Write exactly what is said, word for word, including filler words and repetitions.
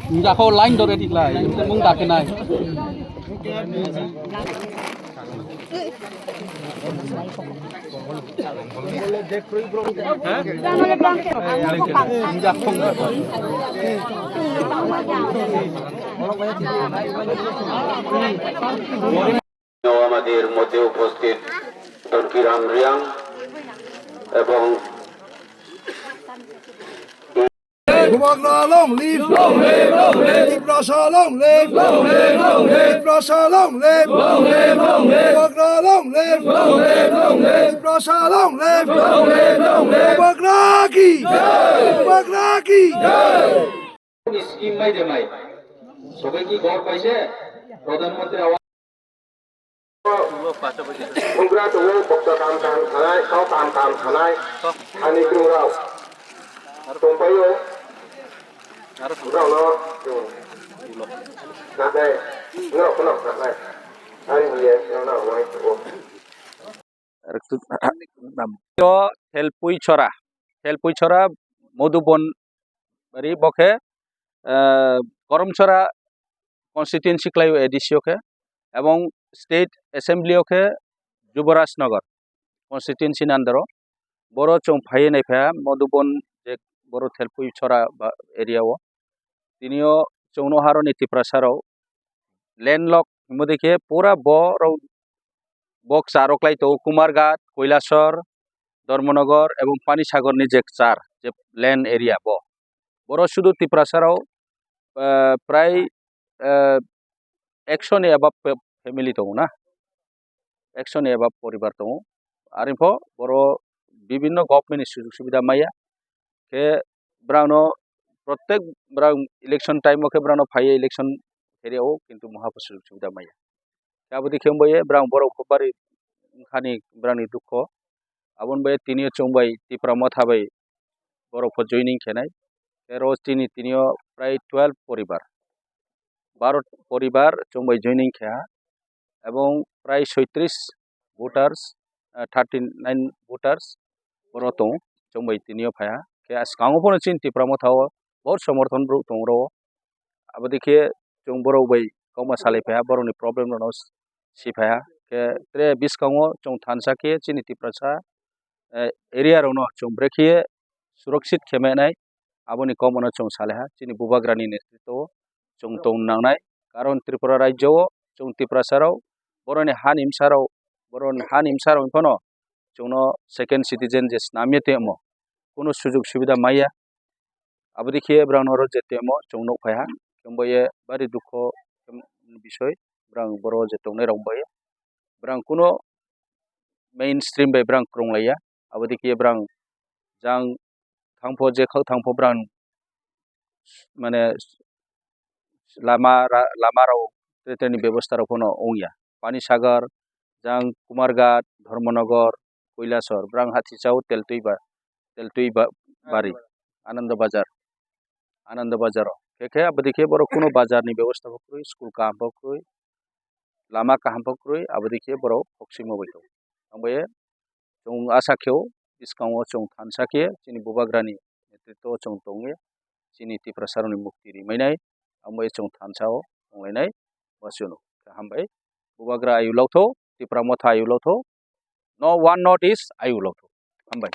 Jakho line dore diklai, mung dakhe nai. আমাদের মধ্যে উপস্থিত তনকিরাম রিয়াং এবং Bubagra long live! Long live, long live! Tiprasa long live! Long live, long live! Tiprasa long live! Long live, long live! Bubagra long live! Long live, long live! Tiprasa long live! Long live, long live! Bubagra ki! Bubagra ki! Scheme মাই দে মাই সবাই কি ঘর পাইছে? প্রধানমন্ত্রী আবাস Bugra tongo boksa kam kam sanai, kau kam kam sanai, ani krung rao tongpaio, brao no naknai, no kono naknai, ani hiye no na wai tongo. Rwktwk-, o Thelpui Chora, Thelpui Chora, Madhubon bari bo khe, eh, Koromchora constituency kwlaio A D C o khe, ebong state assembly o khe Juboraj Nagar constituency ni under o. Boro chwng phaiwi naipha Madhubon je boro Thelpui Chora ba area o. Tini o chwngno haroni Tiprasa rok landlock himodi khe pura borok bo kwcharo kwlai tongo, Kumarghat, Kailasor, Dharmanagar ebong Panisagar ni je kwchar je land area bo. Boro sudu Tiprasa rok, eh, prai, eh, ekso ni above family tongo na, ekso ni above poribar tongo. Aripho boro bibinno government ni sujog subida maya. Khe brao no protek brao election time o khe brao no phaiwi election khe rw o, kintu muha pho sujog subida maya. Khe abo dei khe wng bai brao borok khe bari wngkha ni brao ni dukho. Aboni bai tini o chwng bai Tipra Motha bai borok pho joining khe nai. Khe ro chini tini o prai twelve poribar, baro poribar chwng bai joining khe ha. Ebong prai soitris voters, thirty nine voters boro tongo, chwng bai tini o phai ha. Khe swkango phano chini Tipra Motha o bor somorthon borok tongo ro. Abo dei khe chwng borok bai kokma salai phai ha, borok ni problem rok no si phai ha. Khe tre bwskango chwng thansa khe chini Tiprasa area rok no chwng bwrwi khe surakshit khe manai, aboni kokma no chwng salai ha. Chini Bubagra ni netritwo o chwng tong nangnai, karon Tripura rajyo o chwng Tiprasa rok borok ni ha ni bwsa rok, borok ni ha ni bwsa rok phano chwngno second citizen je swnam ya tongmo, kunu sujog subida maya. Abo dei khe brao no oro je tongmo chwng nuk phai ha, chwng bai ye bari dukho bisoi, brao boro je tongnai rok bai brao kunu main stream bai brao kwrwng lai ya. Abo dei khe brao jang thangpho je khao thangpho brao mane lama lama rok tre tre ni bebosta rok phano wng ya. Panisagar, jang Kumarghat, Dharmanagar, Kailasor, brao hathi chao Teltwi ba Teltwi ba bari, Anando Bazar, Anando Bazar o. Khe khe abo dei khe borok kunu bazar ni bebosta bo kwrwi, school kaham bo kwrwi, lama kaham bo kwrwi, abo dei khe borok hoksingma bai tongo. Ang bai chwng asa khe o bwskango chwng thansa khe chini Bubagra ni netritwo o chwng tongwi chini Tiprasa rok ni mukti rimai nai, ang bai chwng thansa o tonglainai. Bo chwng hambai. Bubagra ayu lokthok, Tipra Motha ayu lokthok, no one North East ayu lokthok. Hambai.